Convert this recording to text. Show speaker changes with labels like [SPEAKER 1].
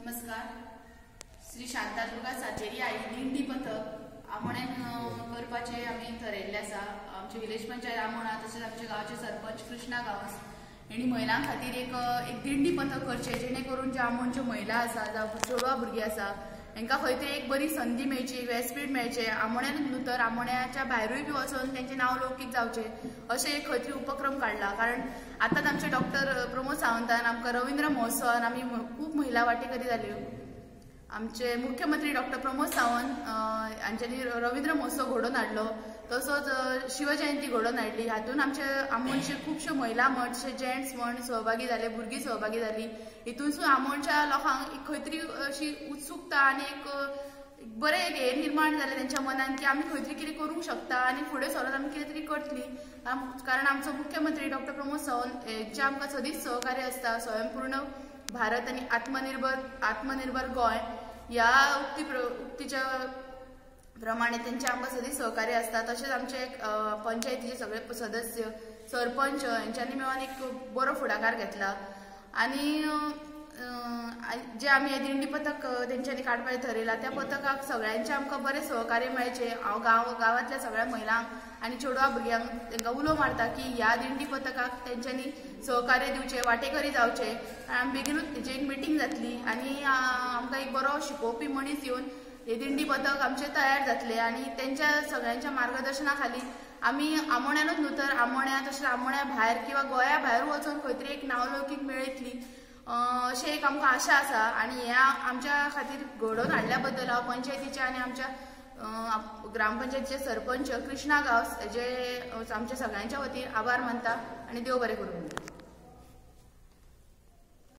[SPEAKER 1] नमस्कार. श्री शांतादुर्गा सातेरी आई दिंडी पथक आमोण्यान करपाचें आमी थरयल्लें आसा. आमचे विलेज पंचायत आमोणा तशेंच आमच्या गांवचे सरपंच कृष्णा गांवस हेणी महिलां खातीर एक एक दिंडी पथक करचें, जेणे करून ज्यो आमोणच्यो महिला आसा जावं चेडवां भुरगीं आसा हेंकां खंय तरी एक बरी संदी मेळची, व्यासपीठ मेळचें. आमोण्यानूच न्हू तर आमोण्याच्या भायरूय बी वचून तेंचें नांव लौकीक जावचें अशें एक खंय तरी उपक्रम काडला. कारण आतांच आमचे डॉक्टर प्रमोद सावंतान आमकां रवींद्र महोत्सवान आमी खूब महिला वांटेकरी जाल्यो. आमचे मुख्यमंत्री डॉक्टर प्रमोद सावंत हांच्यांनी रवींद्र महोत्सव घडोवन हाडलो, तसोच शिवजयंती घडोवन हाडली. हातूंत आमचे आमोणचे खुबश्यो महिला म्हण तशें जेंट्स म्हण सहभागी जाले, भुरगीं सहभागी जाली. हितूनसून आमोणच्या लोकांक एक खंय तरी अशी उत्सुकता आनी एक बरें एक हें निर्माण जालें तेंच्या मनान की आमी खंय तरी कितें करूंक शकता आनी फुडें सरोन आमी कितें तरी करतली. कारण आमचो मुख्यमंत्री डॉक्टर प्रमोद सावंत हेंचें आमकां सदींच सहकार्य आसता. स्वयंपूर्ण भारत आनी आत्मनिर्भर गोंय ह्या उक्तीच्या प्रमाणे तेंचे आमकां सदींच सहकार्य आसता. तशेंच आमचे पंचायतीचे सगळे सदस्य, सरपंच हेंच्यांनी मेळून एक बरो फुडाकार घेतला. आनी जे आमी हे दिंडी पथक तेंच्यांनी काडपाचें थरयलां त्या पथकाक सगळ्यांचें आमकां बरें सहकार्य मेळचें. हांव गांवांतल्या सगळ्या महिलांक आनी चेडवा भुरग्यांक तांकां उलो मारता की ह्या दिंडी पथकाक तेंच्यांनी सहकार्य दिवचें, वांटेकरी जावचें. आनी बेगीनूच तेची एक मिटींग जातली आनी आमकां एक बरो शिकोवपी मनीस येवन हे दिंडी पथक आमचें तयार जातलें. आनी तेंच्या सगळ्यांच्या मार्गदर्शना खाली आमी आमोण्यानूच न्हू तर आमोण्या तशेंच आमोण्या भायर किंवा गोंया भायर वचून खंय तरी एक नांवलौकीक मेळयतली अशें एक आमकां आशा आसा. आनी हें आमच्या खातीर घडोवन हाडल्या बद्दल हांव पंचायतीच्या आनी आमच्या ग्रामपंचायतीचे सरपंच कृष्णा गांवस हेजे आमच्या सगळ्यांच्या वतीन आभार मानता आनी देव बरें करूं.